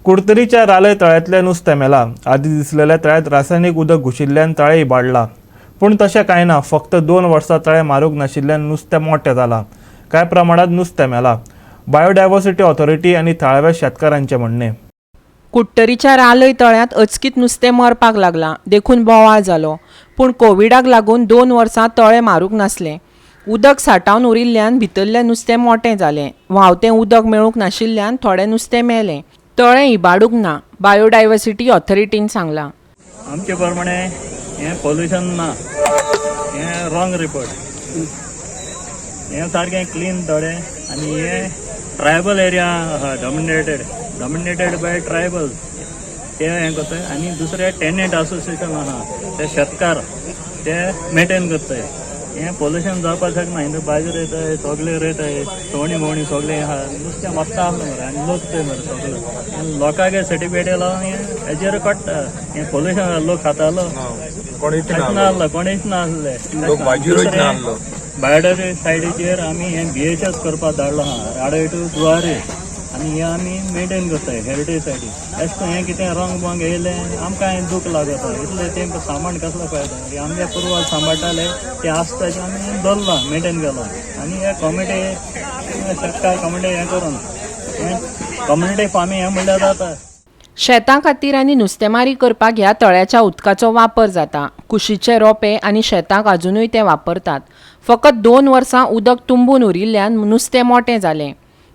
कुडतरीच्या रालय तळ्यांतलें नुस्तें मेलां. आदीं दिसलेल्या तळ्यांत रासायनीक उदक घुशिल्ल्यान तळें इबाडलां. पूण तशें कांय ना. फक्त 2 वर्सां तळें मारूंक नाशिल्ल्यान नुस्तें मोटें जालां. कांय प्रमाणांत नुस्तें मेलां. बायोडायवर्सिटी ऑथॉरिटी आनी थळाव्या शेतकारांचें म्हणणें. कुडटरीच्या रालय तळ्यांत अचकीत नुस्तें मरपाक लागलां देखून बोवाळ जालो. पूण कोविडाक लागून 2 वर्सां तळें मारूंक नासलें. उदक सांठावन उरिल्ल्यान भितरलें नुस्तें मोटें जालें. व्हांवतें उदक मेळूंक नाशिल्ल्यान थोडें नुस्तें मेलें. तळें इबाडूंक ना, बायोडायवर्सिटी ऑथॉरिटीन सांगलां. आमचे प्रमाणे हें पोल्युशन ना, हें रॉंग रिपोर्ट. हें सारकें क्लीन थोडें आनी हें ट्रायबल एरिया आहा, डॉमिनेटेड बाय ट्रायबल ते हें करताय. आनी दुसरें टेनंट असोसिएशन आहा, ते शेतकार ते मेंटेन करताय. हें पोल्युशन जावपाक शकना. हिंगा भाजी रोयताय, सगळे रोयताय, सवणी भोवणी सगळें आहा. नुस्तें मस्त आसलें मरे आनी लोक थंय मरे सगळे लोकांक सर्टिफिकेट लावन हें हेजेर काडटा. हें पोल्युशन लोक खातालो. कोणीच कांयच ना. नासलो, कोणीच नासले. लोक भाजी रोयत नासलो. बायोडर सायडीचेर आमी हें बीएचएस करपाक धाडलो आहा, राडय टू जुवारी, आनी हें आमी मेंटेन करताय हेरिटेज सायडी. एशें करून हें कितें रंग बंग येयलें आमकां हें दूख लागता. इतलें तेंकां सामान कसलो फायदो? आमचे पुर्वाज सांबाळटाले ते आसता, तें आमी दवरलां, मेंटेन केलां. आनी हे कॉमिटी, शेतकार कॉमिटी हें करून हें कम्युनिटी फार्मींग हें म्हणल्यार जाता. शेतां खातीर आनी नुस्तेमारी करपाक ह्या तळ्याच्या उदकाचो वापर जाता. कुशीचे रोपे आनी शेतांक अजुनूय ते वापरतात. फकत 2 वर्सां उदक तुंबून उरिल्ल्यान नुस्तें मोटें जालें.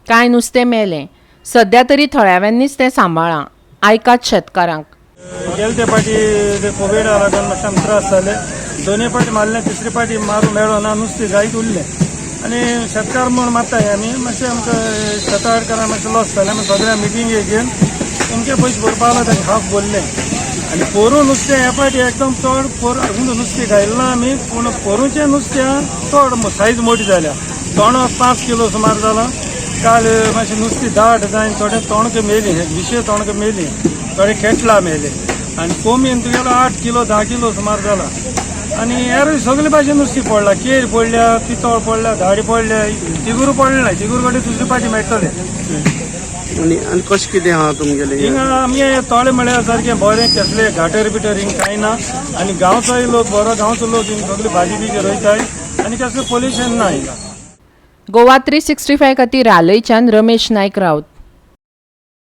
कांय नुस्तें मेलें. सध्या तरी थळाव्यांनीच तें सांबाळ्ळां. आयकात शेतकारांक. गेले ते पाटी ते कोविडा लागून मातशें आमकां त्रास जाले. दोनूय पाटी मारले, तिसरी पाटी मारूंक मेळो ना, नुस्तें जायत उरलें. आनी शेतकार म्हूण मारताय आमी, मातशें आमकां शेताडकारांक मातशें लॉस जालें. मागीर सगळ्या मिटींगेक घेवन तुमचे पयशे भरपा आसलो तांकां हाफ भरलें. आनी पोरूं नुस्तें ह्या पाटी एकदम चड पोर अजून नुस्तें घायलें ना आमी, पूण पोरूंचें नुस्तें चड सायज मोटी जाल्या. तोणक 5 किलो सुमार जालां. काल मातशें नुस्तें दाट जायन थोडें तोणक मेली, विशे तोणक मेली, थोडे खेटला मेले. आनी कोमीन तुगेलो 8 किलो 10 किलो सुमार जाला. आनी हेरूय सगळे भाशेन नुस्तें पडलां. केर पडल्या, पितोळ पडल्या, धाडी पडल्या, तिगूर पडले ना. तिगूर कडेन दुसरे पाटी मेळटले. आनी आनी कशें कितें आहा तुमगेलें? हिंगा आमगे तोळे म्हळ्यार सारकें बरें, कसले गाटर बिटर हिंग कांय ना. आनी गांवचोय लोक बरो, गांवचो लोक हिंग सगळी भाजी बिजी रोयताय आनी कसलें पोल्युशन ना हिंगा. गोवा 365 खातीर रालयच्यान रमेश नायक राऊत.